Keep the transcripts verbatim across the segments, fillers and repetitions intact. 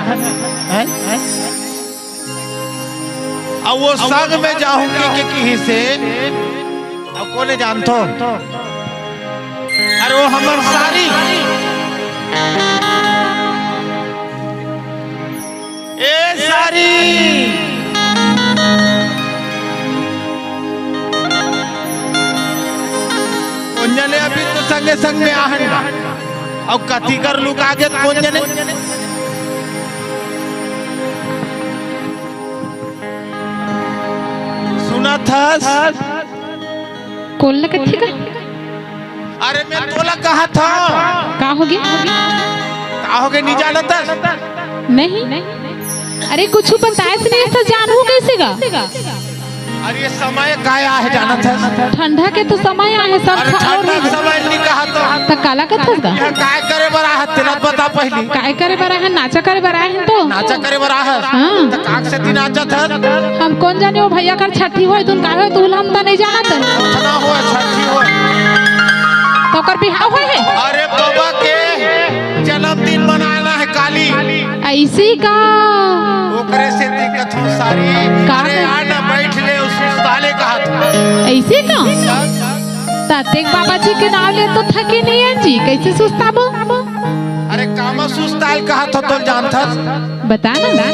हैं? हैं? अउ वो संग में जाहूं के, के किहिसे, अउ कोने जानथो? अरे वो हमर सारी, ए सारी, कोन जने अभी तो संगे संग में आहन ना। अउ कति कर लुका गे कोन जने? सुनत हस? कोन लगत हे का? अरे मैं तोला कहत हंव। का होगे? का होगे, नहीं जानत हस? नहीं। अरे कुछु बताएस नहीं, त जानहूं कइसे गा? अरे समय काय आहे जानत हस? ठंडा के तो समय आहे, सब अरे ठंडा के समय नहीं कहत हंव। त काला कथस गा? यह काय करे बर आहस, तेला बता पहिली। काय करे बर आहे? नाचा करे बर आहे तो। नाचा करे बर आहस? हाँ। त काक सेती नाचत हस? हम कोन जानी, वो भैया कर छठी होय, तुन काय होय, तुल हम त नहीं जानत। ना होय, छठी होय। त ओकर बिहाव होय हे? अरे बाबा के जन्मदिन मनाना हे काली। अइसे का? ओकरे सेती कथंव सारी। का अरे का? आ ना, बइठ ले, ओ सुस्ताले कहत हंव। अइसे का? त अतेक बाबा जी के नाव ले तो थके नहीं हे जी, कइसे सुस्ताबो? अरे कामा सुस्ताल कहत हंव, तोला जानत हस? बता ना।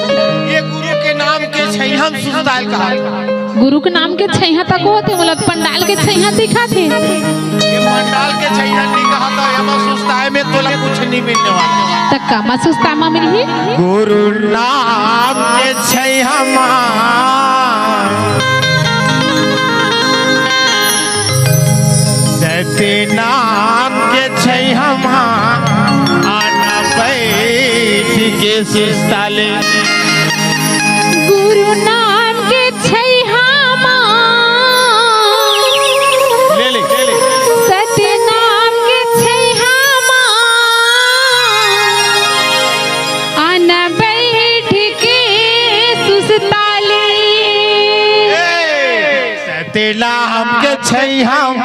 ये गुरु के नाम के छैंहा म सुस्ताल कहत हंव। गुरु के नाम के छैंहा तको होथे, मोला पंडाल के छैंहा दिखत हे। ये पंडाल के छैंहा नहीं कहत हंव, एमा सुस्ताए में तोला कुछ नहीं मिलने वाला। त कामा सुस्ताए म मिलही? गुरु नाम के छैंहा म सती नाम के छैंहा म आना बइठ के सुस्ताले। गुरु नाम के छैंहा म ले ले, ले ले। सती नाम के छैंहा म आना बइठ के सुस्ताले। ए, सती नाम के छैंहा म,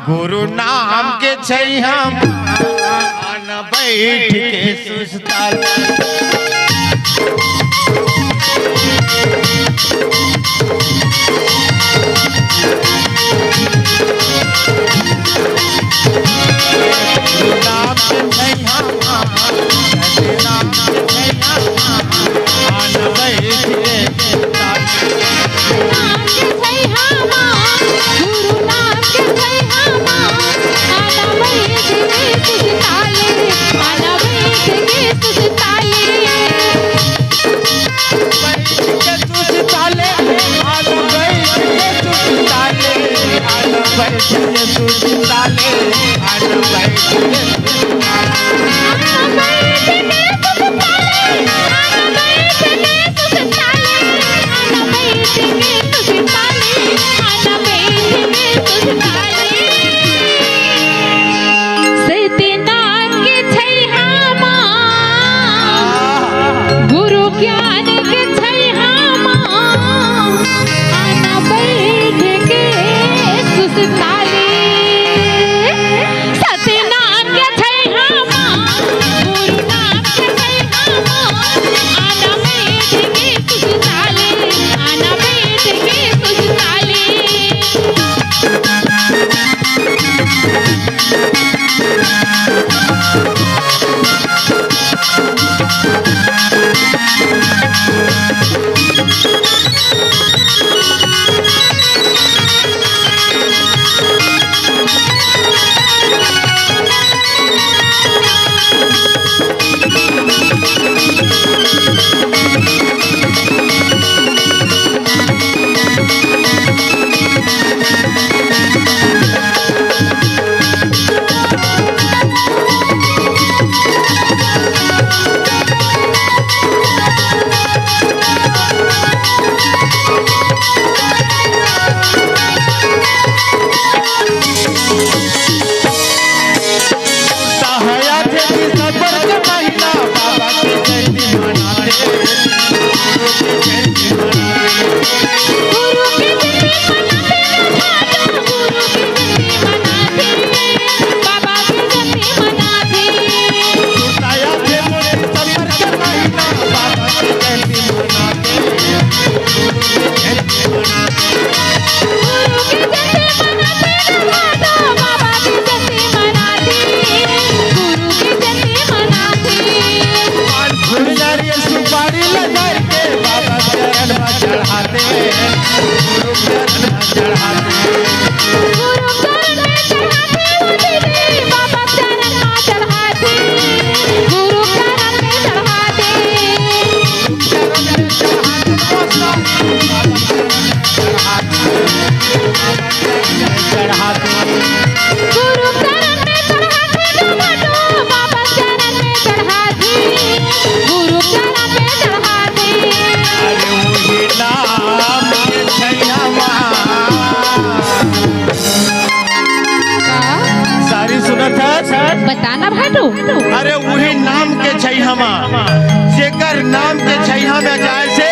गुरु नाम के छैंहा म, आना बइठ के सुस्ताले। गुरु ज्ञान के छैंहा म आना बइठ के सुस्ताले। सती नाम के छैंहा म, गुरु नाम के छैंहा म आना बइठ के सुस्ताले, आना बइठ के सुस्ताले। सुपारी ल धर के बाबा चरण म चढ़ाते, गुरु चरण म चढ़ाते। गुरु चरण में चढ़ाते हो दीदी, बाबा चरण में चढ़ाते, गुरु चरण में चढ़ाते। चरण में चढ़ाते, बाबा चरण में चढ़ाते, बाबा चरण में चढ़ाते। गुरु चरण में चढ़ाते, बाबा चरण में चढ़ाते, गुरु चरण में चढ़ाते। अरे उही नाम के छैया मा। का? सारी सुनत हस? बता ना भाटो। अरे उही नाम के छैया मा, जेकर नाम के छैया में जाए से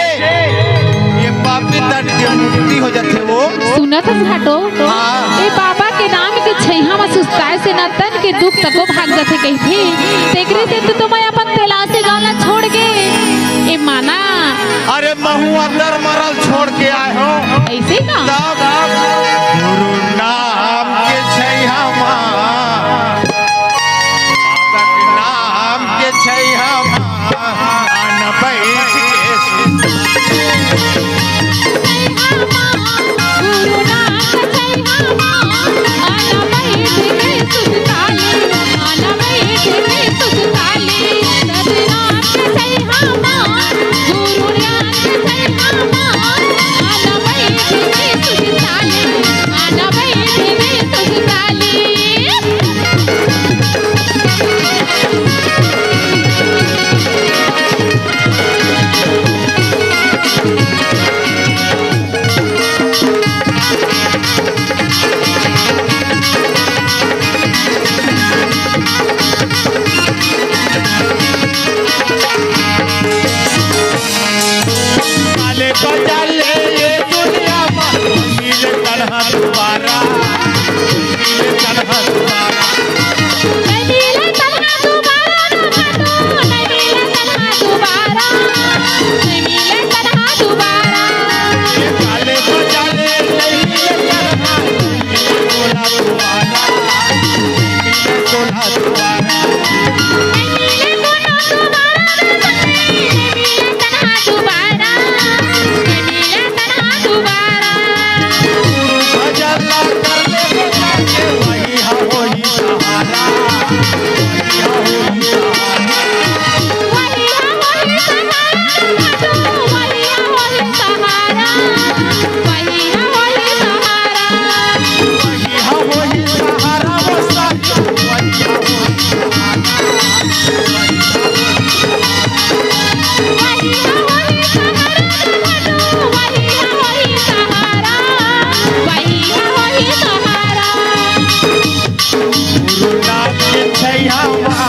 ये पापी तन के मुक्ति हो जाथे वो। सुनत हस भाटो? हाँ। ए बाबा के नाम के छैया मा सुस्ताए से ना तन के दुख तको भाग जाथे कहिथे। तेकरे सेती तो मैं अपन कैलाशी गाँव ला छोड़ के ए माना। अरे महूँ अंदर मरल छोड़ के आए हों। ऐसे का? तब गुरु नाम के छैया मा, बाबा के नाम के छैया मा, आन बैठ के सुस्ताली। काले बजा ले ये दुनिया मा, मिले तनहा दोबारा, मिले तनहा दोबारा। नहीं मिले तनहा दोबारा, ना भाटो, नहीं मिले तनहा दोबारा, नहीं मिले तनहा दोबारा। ये काले बजा ले, नहीं मिले तनहा, मिले तोला दोबारा, मिले तोला दोबारा। गुरुनाथ के छैया मा।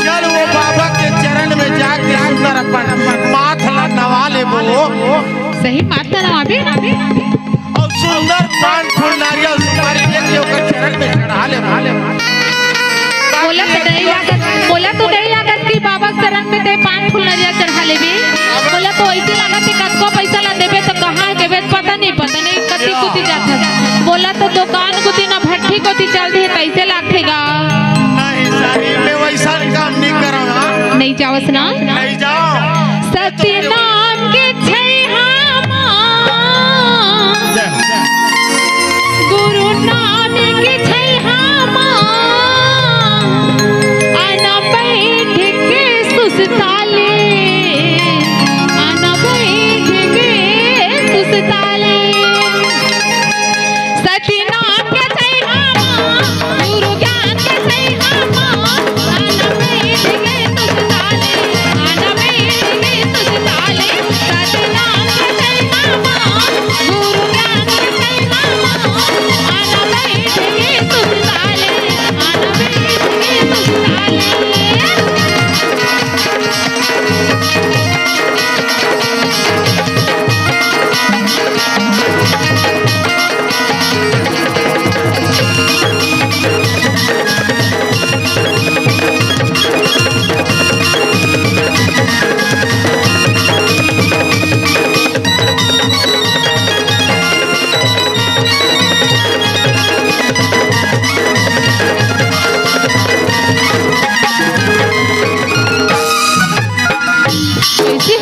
चल वो बाबा के चरण में जाके सुंदर अपन माथ ला नवा लेबो। सही माथ ला नवाबे। अउ सुंदर पान फूल नारियल सुपारी लेके ओकर चरण में चढ़ा लेबो। मोला तो नहीं लागत, मोला तो नहीं लागत कि बाबा के चरण में ते पान फूल नरिया चढ़ा लेबे। मोला तो ऐसे लागत कि कतको पैसा ला देबे तो कहाँ के बे पता नहीं, पता नहीं कति कुति जाथे। मोला तो दुकान कुति ना भट्ठी कुति चल दे तैसे लागथे गा। नहीं सारी, मैं वैसा काम नहीं करंव। नहीं जावस ना? नहीं जाओ। सतनाम के छैया मा, गुरु नाम के छैया मा, आना बैठ के सुस्ताले, आना बैठ के सुस्ताले। सतनाम के छैया मा, गुरु ज्ञान के छैया मा, आना बैठ के सुस्ताले,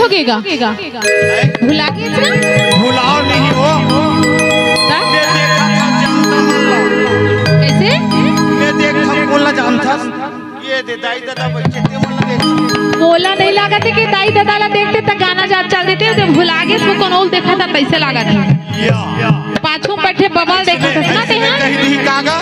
के गा? भुला के ना? भुलाव नहीं हो। का? मैं देखा था जनता मन ला। कैसे? मैं देखा कोन ला जानथस? ये दे दाई ददा बच्चे ते मन ला देख। मोला नहीं लागत हे कि दाई ददा ला देखते त गाना जा चल देते, जब भुला गे इसको कौन ओल देखा था तैसे लागत हे। या। पाछू बैठे बबल देखा था ना ते, हाँ? कही दी कागा?